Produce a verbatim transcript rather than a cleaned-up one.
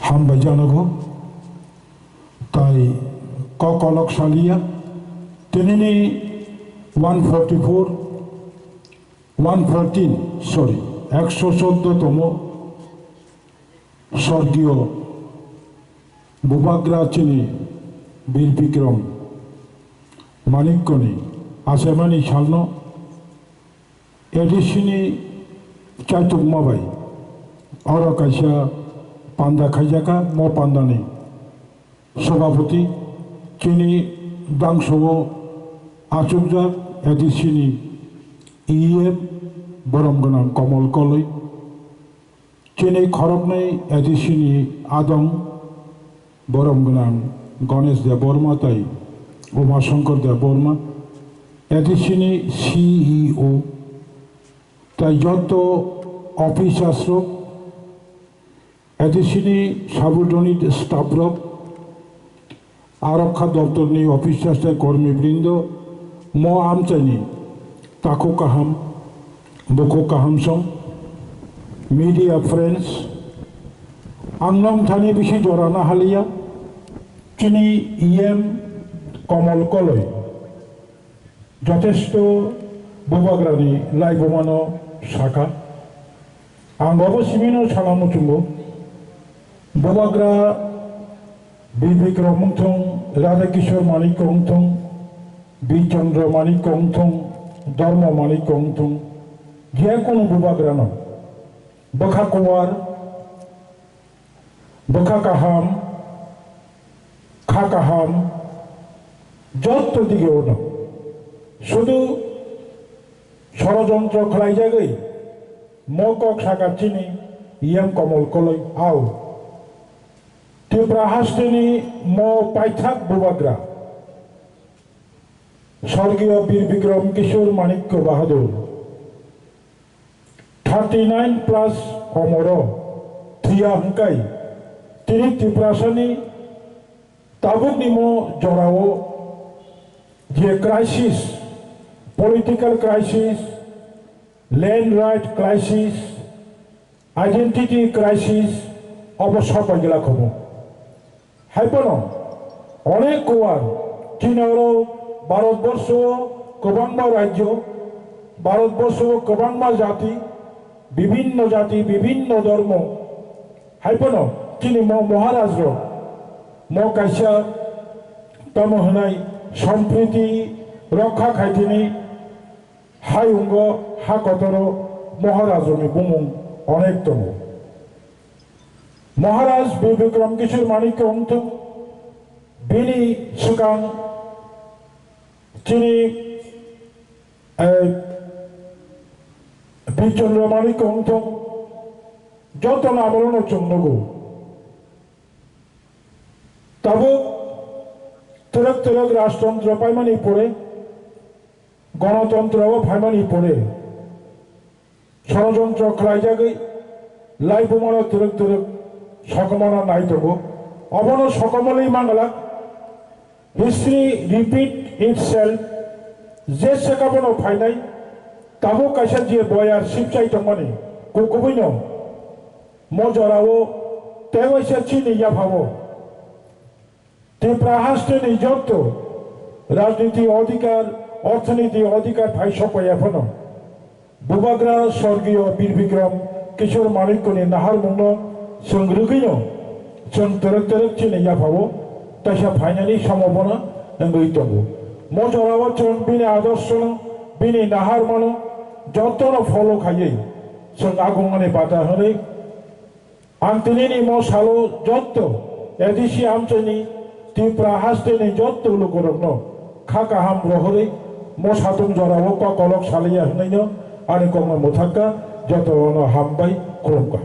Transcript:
Hambai janogo, tai kokolok saliya, tinini one forty-four, one thirteen, sorry, ekso choddo tomo sorgiyo Bubagra chini Bir Bikram Manikkoni achaimani salno A D C ni chaitukma bai oro kaisa panda khaijaka, mo pandani sobhapoti chini dangso o achukjak A D C ni E M borom gwnang Komol Koloi. Chini khoroknwi A D C ni adong borom gwnang Ganesh Debbarma tai Uma Shankar Debbarma, A D C ni C E O tai joto officers rok, A D C ni subordinate staff rok, Arokha doptorni officers tei kormi brindo, mo amchaini takhuk kaham, bukhuk kaham song, media friends, ang nong thani bisi jora na haliya, chini E M Komol Koloi, jotesto Bubagrani laibumano saka. Ang obo simino sana muchungo, Bubagra Bir Bikram wngthung, Radha Kishore Manik wngthung, Bir Chandra Manik wngthung, Dharma Manik wngthung, je kunu Bubagrano bwkha kuwar, bwkha kaham, kha kaham, jotto dige ono. Sudu sorojontro khlaijagwi mo kok saka chini E M Komol Koloi, ao Tripura hasteni mo paithak Bubagra, Sorgiyo Bir Bikram Kishore Manikya Bahadur, thirty nine plus omoro thwiya hwnkhe, tini Tiprasani tabukni mo jorao je crisis, political crisis, land right crisis, identity crisis, obo sopai gela khobo. Haiphano onek kuwar chini oro Bharatborsho o kwbangma rajyo, Bharatborsho o kwbangma jati, bibhinno jati, bibhinno dhormo. Haiphano chini mo Maharaj rok mo kaisa tamo hwnai sompriti rokha khaitini hayungo ha kotoro Maharaj rokni bumung onek tongo. Maharaj Bir Bikram Kishore Manikya wngthung, bini swkang chini, eh, Bir Chandra Manikya wngthung, jotono amolono chwng nugo. Tabuk twrwk twrwk rajtontro paimani pore, gonotontro o phaimani pore, sorojontro khlaijagwi laibumano twrwk twrwk sokomorno nai tongo. Obono sokomorwi mangala, history repeat itself, je sekabono phainai, tabuk kaisa je boyar sipchai tongmani, kukubuino mo jorao tei waisa chini yaphao Tripura hasteni jotto rajniti odhikar, orthoniti odhikar phai sokpaiya phano, Bubagra Sorgiyo Bir Bikram Kishore Manikyani naharmungno chwng rwgwino chwng twrwk twrwk chini yaphao taisa phainani somo bono wngwi tongo. Mo jorao chwng bini adorshono, bini naharmano jottono follow khaiwi chwng agungmani bata hwnwi Ang tinini mo salo jotto A D C amchaini Tripura hasteni jotto lukurokno kha kaham rohorwi mo satung jorao kokolok saliya hwnwino ani kokno mwthakka, jotono hambai khulumkha.